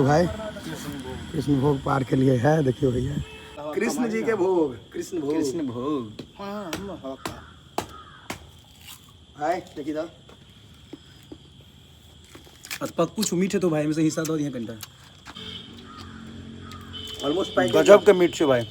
भाई कृष्ण भोग पार के लिए है। देखियो भैया कृष्ण जी के भोग, कृष्ण भोग, कृष्ण भोग। भाई देखी तो कुछ मीठ है तो भाई में से हिस्सा दो दिया कंटा। ऑलमोस्ट पाई गजब के मीठ छे भाई।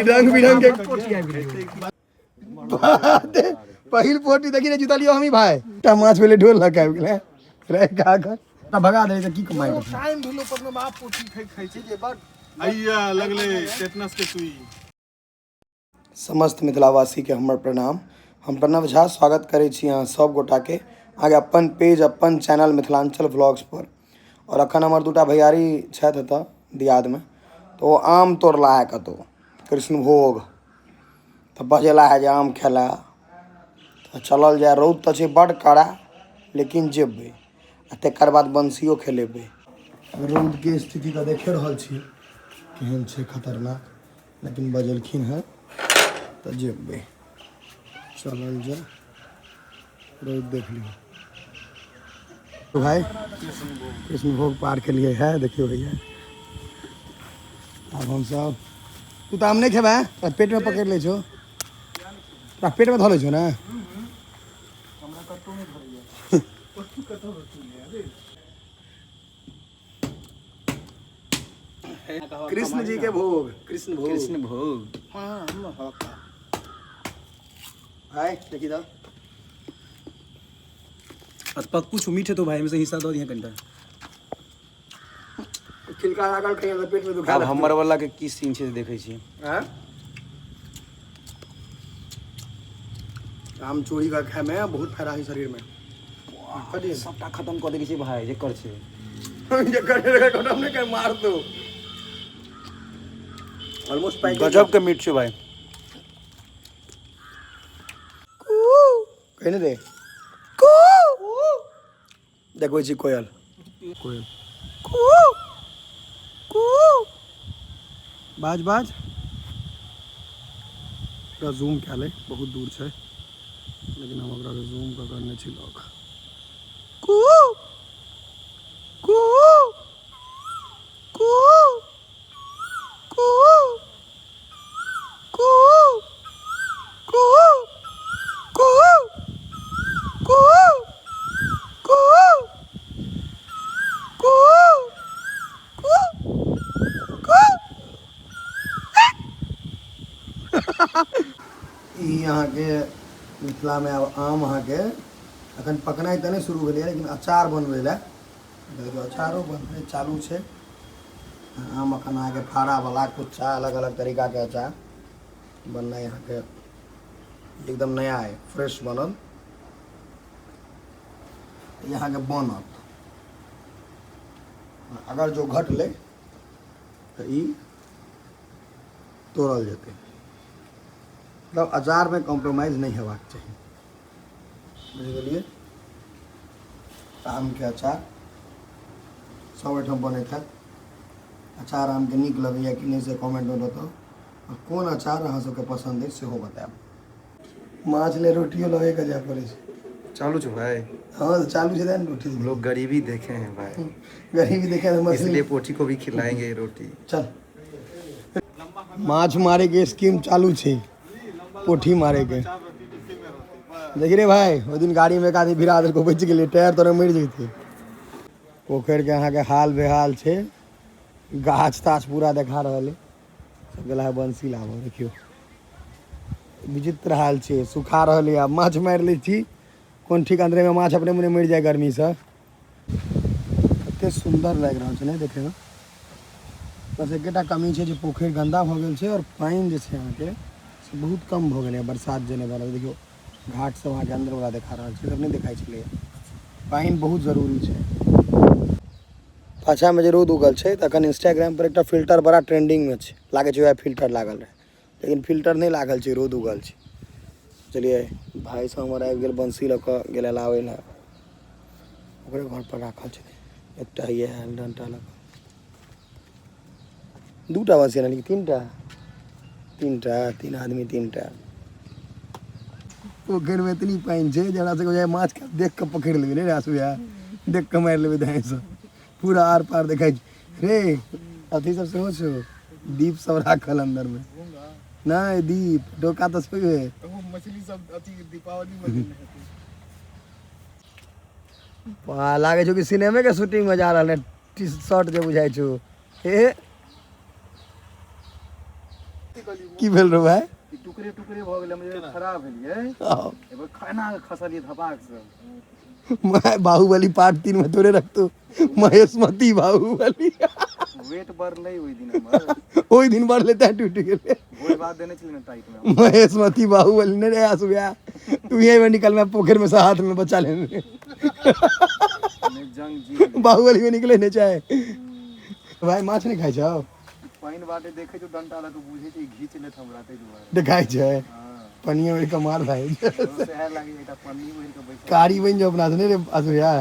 रंग बिरंग के पहिल पोटी देखी ने जुतलियो हमी भाई। टा माछ भेलै ढोल लग आबि गेलै रे का कर त भगा दे त की कमाई करतै। टाइम भेलो पर ने बाप पोठी खाइ खाइ छै जे बड अइया लगले टेटनस के सुई। समस्त मिथिलावासी के हमर प्रणाम। हम प्रणव झा स्वागत करै छी अहाँ सब गोटाके अहाँके अपन पेज अपन चैनल मिथिलांचल व्लॉग्स पर। और अखन हमर दूटा भैयारी छथि एतऽ दियादमे, तऽ ओ आम तोड़ला है कतहु कृष्णभोग, तऽ बजेला है जे आम खेला। तऽ चलल जाय, रौद तऽ छै बड्ड कड़ा लेकिन जेबै आ तकर बाद बंसियो खेलेबै। रौदके स्थिति तऽ देखे रहल छी केहन छै खतरनाक, लेकिन बजेलखिन हँ तऽ जेबै। चलल जाय, रौद देख लियौ। भाई कृष्ण भोग पार के लिए है। देखियो भैया आब हम सब, तू तऽ आम नहि खेबै, तोरा पेट में पकड़ लै छौ, तोरा पेट में धऽ लै छौ ने। कृष्ण जी के भोग, कृष्ण भोग, कृष्ण भोग। भाई देखी तो कुछ मीठ है तो भाई में से हिस्सा दो दिया कंटा। छिलका लागल कहीं तो पेट में दुखा। आब हमर वाला के की सीन छै देखै छी। हैं? आम चोरी का खाए में बहुत फायदा है शरीर में। कथी? सबटा खत्म कऽ देने छै भाई जेकर छै। जे करे रहे खत्म नहीं कर, मार दो। ऑलमोस्ट पाई गजब के मीठ छै भाई। कहने रे कू देखो छी कोयल, कोयल कू कू बाज बाज। ओकरा जूम कए ले, बहुत दूर छै लेकिन हम ओकरा जूम कऽ कऽ नहि छी लग। कू कू कू कू कू कू कू कू कू कू कू कू। ई अहाँके मिथिलामे आब आम अहाँके अखन पकनाइ तऽ नहि शुरू भेलैए, लेकिन अचार बनबै लए देखियौ अचारो बनबै चालू छै। आम अखन अहाँके फाड़ावला कुच्चा अलग अलग तरीकाके अचार बननाइ अहाँके एकदम नया अइ, फ्रेश बनल। ई अहाँके बनत, अगर जो घटलै तऽ ई तोड़ल जेतै। मतलब अचारमे कॉम्प्रोमाइज नहि हेबाक चाही, बुझि गेलियै। आमके अचार सब ओहिठाम बनैत हैत। अचार आमके नीक लगैए कि नहि से कमेंटमे बताउ, आ कोन अचार अहाँ सबके पसन्द अछि सेहो बतायब। माछ ले रोटियो लगे के जाय पड़ै छै। चालू छो भाई? हाँ चालू छै ने रोटी। हम लोग गरीबी देखे हैं भाई। गरीबी देखे हैं मछली, इसलिए पोठी को भी खिलाएंगे रोटी। चल माछ मारे के स्कीम चालू छै, पोठी मारे के। देखी रे भाई, ओहि दिन गाड़ी में एक आदमी भिड़ा देलको, बचि गेलै, टायर तोरे मरि जैते। पोखरि के अहाँके हाल बेहाल छै, गाछ ताछ पूरा देखा रहल है। सब गेला है बंसी लाबऽ। देखियौ विचित्र हाल छै, सुखा रहल है। आब माछ मारि लै छी, कोन ठीक अंदरे में माछ अपने मुने मरि जाय गर्मी से। कते सुंदर लागि रहल छै ने देखैमे। बस एकेटा कमी छै जे पोखरि गन्दा भऽ गेल छै और पानि जे छै अहाँके से बहुत कम भऽ गेलै बरसात जे नहि भऽ रहल। देखियौ घाट सब अहाँके अंदर वाला देखा रहल छै, सब नहि देखाइ छलैए। पानि बहुत जरूरी छै। पाछामे जे रौद उगल छै तऽ अखन इंस्टाग्राम पर एकटा फिल्टर बड़ा ट्रेंडिंगमे छै, लागै छै वएह फिल्टर लागल रहै, लेकिन फिल्टर नहि लागल छै, रौद उगल छै। चलिए भाई सब हमर आबि गेल, बंसी लऽ कऽ गेलै लाबै लए, ओकरे घर पर राखल छै। एकटा ये आयल डंटा लऽ कऽ, दूटा बंसी आनलियै, तीनटा, तीनटा, तीन आदमी तीनटा। पोखरिमे एतनी पानि छै जे हमरा सबके बुझाइए माछके देख कऽ पकड़ि लेबै नहि रासू भैया, देख कऽ मारि लेबै दाँइसँ। पूरा आर पार देखाइ छै रे। अथी सब सेहो छौ, दीप सब राखल अन्दरमे। नहि दीप डोका तऽ छौहे। मछली सब अथी दीपावली में हेतै। लागै छौ कि सिनेमे के शूटिंग में जा रहल है। टी शर्ट जे बुझाइ छौ। हे की भेल रौ भाय? टुकड़े टुकड़े भऽ गेलै, हम जे खराब भेलियै। एगो खाना खसलियै धपाक से। मैं बाहुबली पार्ट 3 में तोरे रखतो महेशमती बाहुबली। वेट बढ़लै ओहि दिन हमर। ओहि दिन बढ़लै तैं टूटि गेलै। भोज भात देने छलै ने टाइट में। महेशमती बाहुबली नहीं रे आसू भैया, तू यहीं में निकल, मैं पोखर में से हाथ में बचा लेने। नहि जंग जीत। बाहुबली में निकले नहीं चाहे भाई। माछ नहीं खाइ छौ? पानि बाटे देखै छौ डंटा लऽ कऽ, बुझै छै घीच लेत हमरा, ताहि दुआरे। देखाइ छै। हँ। पनिया ओढ़ि कऽ मार भाई। सएह लागै एकटा पन्नी ओढ़ि कऽ बैसल। कारी बनि जाउ अपना से। नहीं रे आसू भैया,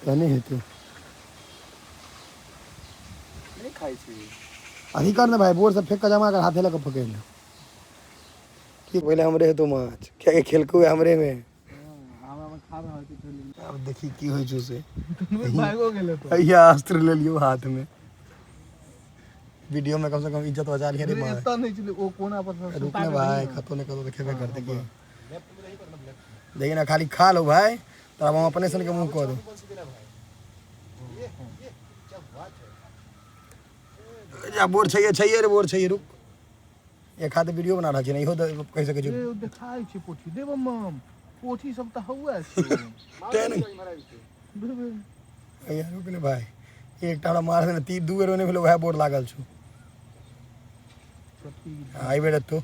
तऽ नहि हेतौ। नहि खाइ छी। अथी कर ने भाई, बोर सब फेंक कऽ जमा कर, हाथे लऽ कऽ पकड़ि ले। ठीक पहिले हमरे हेतौ माछ, कियाकि खेलकौ हमरे में। आब देखी की होइ छौ से। भागो गेलै तो। अहिया अस्त्र ले लियौ हाथ में। वीडियो में कम से कम इज्जत बचा लिया रे माँ। एतऽ नहि छलै ओ कोना पर से। रुक ने भाई, कतो ने कतो तो खेबे करते की। देखी ना, खाली खा लो भाई, तब हम अपने सन के मुंह कऽ दो। जा बोर छैये छैये रे, बोर छैये। रुक, एक हाथ वीडियो बना रहल छी ने, इहो कहि सकै छी। ए, ओ देखाइ छै पोठी देब मम, पोठी सब तऽ हौआ छै। तें ने अइया रुक ने भाई, एकटा हमरा मार देने तीर 2 बेर नहि भेलै, वएह बोर लागल छौ। एहि बेर एतौ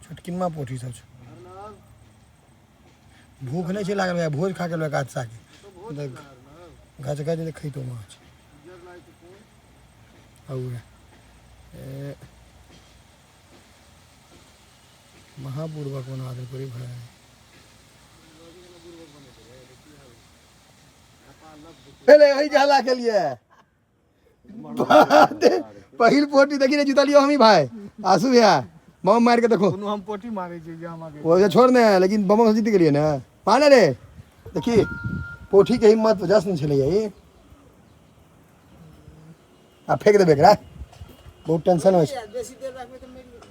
छोटकिनमा पोठी सब छौ। भूख नहि छै लागल भाई, भोज खा के लोग आदसा के घच घच खैतो माछ। और महाबुर्बक बना देलको रे भाई। पहले वही जहला के लिए पहिल पोटी देखी ने, जीतलियो हम ही भाई। आंसू भैया बम मार के देखो। कोनो हम पोठी मारै छी जे हम आगे। वो जे छोड़ ने, लेकिन बम से जीत गेलियै ने। माने रे देखी पोठी के हिम्मत जश्न छलैया ई। आ फेंक देबै एकरा, बहुत टेंशन होइ छै।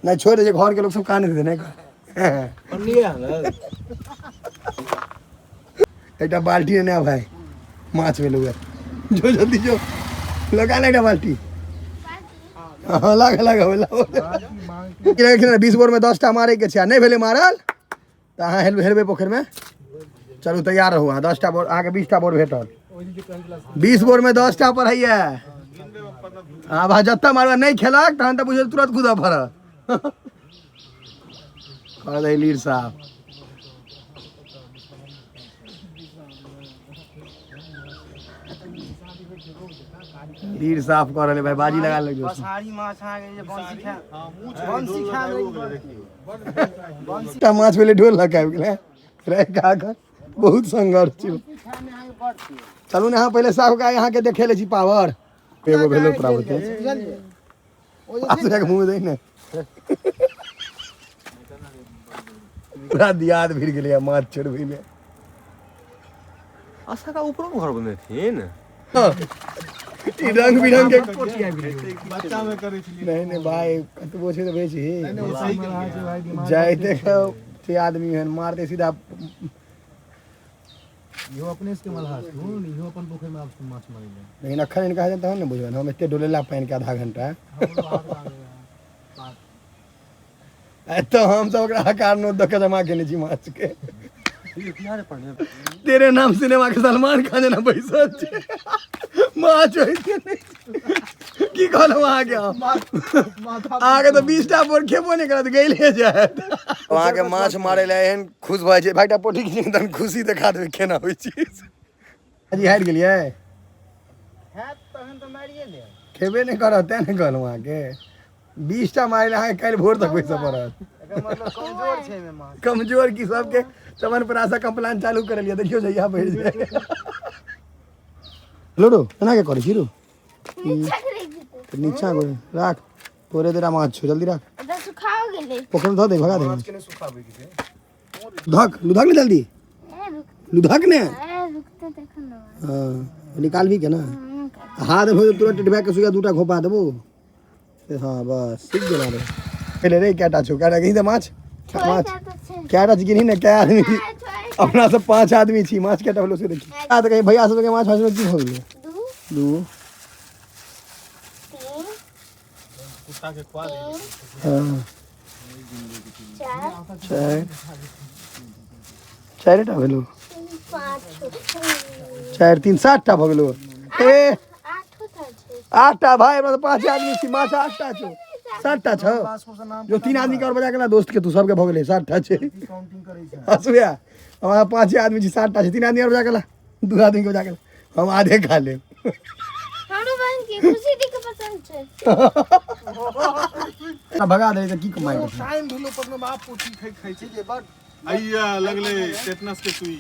नहि छोड़ दे, घर के लोग सब कान देते। नहि एकटा बाल्टी ने भाई, माछ भेल उहे। जो जल्दी जो लगा ना एकटा बाल्टी। हाँ लाग लाग लाग। 20 बोर में 10 टा मारे के छै, आ नहि भेलै मारल तऽ अहाँ हेलबै पोखरिमे। चलू तैयार रहू अहाँ। 10 टा बोर अहाँके 20 टा बोर भेटल। 20 बोर में 10 टा पर हैया। आब अहाँ जतऽ मारबै, नहि खेलक तहन तऽ बुझियौ तुरंत कूदऽ पड़त। कह दै लीर साहब। लीर साफ कऽ रहलै भाई, बाजी लगा लेलक। पसारी माछ अहाँके जे बंसी खा, बंसी खा। एकटा माछ भेलै, ढोल लऽ कऽ आबि गेलै रे काका। बहुत संघर्ष छै। चलू ने अहाँ पहिले साफ कऽ अहाँके देखे लै छी पावर। एगो भेलो प्रावती आसुरा के मुँह दै ने, पूरा दियाद भिड़ गेलै माछ चढ़बै ले। आशा का ऊपरो में घर बनेथिन। ई रंग बिरंग के बच्चा में करै छलियै। नहीं नहीं भाई, कतबो छै तऽ बेसी ओ सही केलकै। जाइते से आदमी एहन मारते सीधा। इहो अपने सबके मलहा छथुन, इहो अपन पोखरिमे आब माछ मारै लए। लेकिन अखन इनका हेतै तहन ने बुझबै। हम एते डोलेला पानि के आधा घंटा एतऽ हम सब ओकरा हकार नोत दऽ के जमा केने छी माछ के। तेरे नाम सिनेमा के सलमान खान जेना बैसल छै, माछ होइते नहि। की कहलहुँ अहाँके हम? अहाँके तऽ 20 टा बोर खेबो नहि करत, गैले जायत। अहाँके माछ मारै लए एहन खुश भऽ जाइ छै भाइ। टा पोठी खींच तहन खुशी देखा देबै केना होइ छै। जी हारि गेलियै। हैत तहन तऽ मारिए लेब। खेबे नहि करत, तें ने कहलहुँ। अहाँके 20 टा मारै लए अहाँके काल्हि भोर तक बैसऽ पड़त। एकर मतलब कमजोर छै एहिमे माछ। कमजोर की, सबके चमनप्राशा कम्प्लान चालू कर लिया। देखियौ जहिया बढ़ि जाए। लोडो एना के करै छी रो? नीचा गिर जेतै। नीचा गोरे राख, तोरे तेरा माछ छौ, जल्दी राख। एतऽ सुखाओ गेलै। गेलै। पोखरि में धऽ दे, भगा दे। माछ के नहि सुखाबै के छै। लुधक, लुधक ने जल्दी। ए, रुक। लुधक ने। ए, रुकते तखन ने। हाँ, निकालबी के ना। हम्म, हाथ में तुरंत टेटबा के सुइया दूटा घोपा देबो। हाँ बस सीख गेला रे। पहिले रे कैटा छौ, कैटा गिनी तऽ माछ। माछ छोड़ि तऽ छै। कैटा छी गिनही ने, कै आदमी छी। आ, छोड़ि। अपना सब 5 आदमी छी, माछ कैटा भेलो से देखी। आ तऽ कही भैया सबके माछ माछ में की भऽ गेलै? 2 दू 3 कुत्ता के खुआ दे। हाँ। 4 चारि, चारिटा भेलो। 5 4 3 7टा भऽ गेलो। ए 8 टा छै। 8टा भाई, हमरा तऽ 5 आदमी छी, माछ 8टा छौ। 7टा छौ। जो 3 आदमी के और बजा के ला दोस्त के, तू सबके भऽ गेलै 7टा छै। काउंटिंग करै छै। हँसुआ, हमरा 5 आदमी छी, 7टा छै, 3 आदमी और बजा के ला, 2 आदमी के बजा के ला, हम आधे खा लेब। हमरो बहन के खुशी दी के पसंद छै। भगा दे तऽ की कमाइ करतै? टाइम भेलो पर ने बाप पोठी खाइ खाइ छै। ठीक है, बड आइया लगले टेटनस के सुई।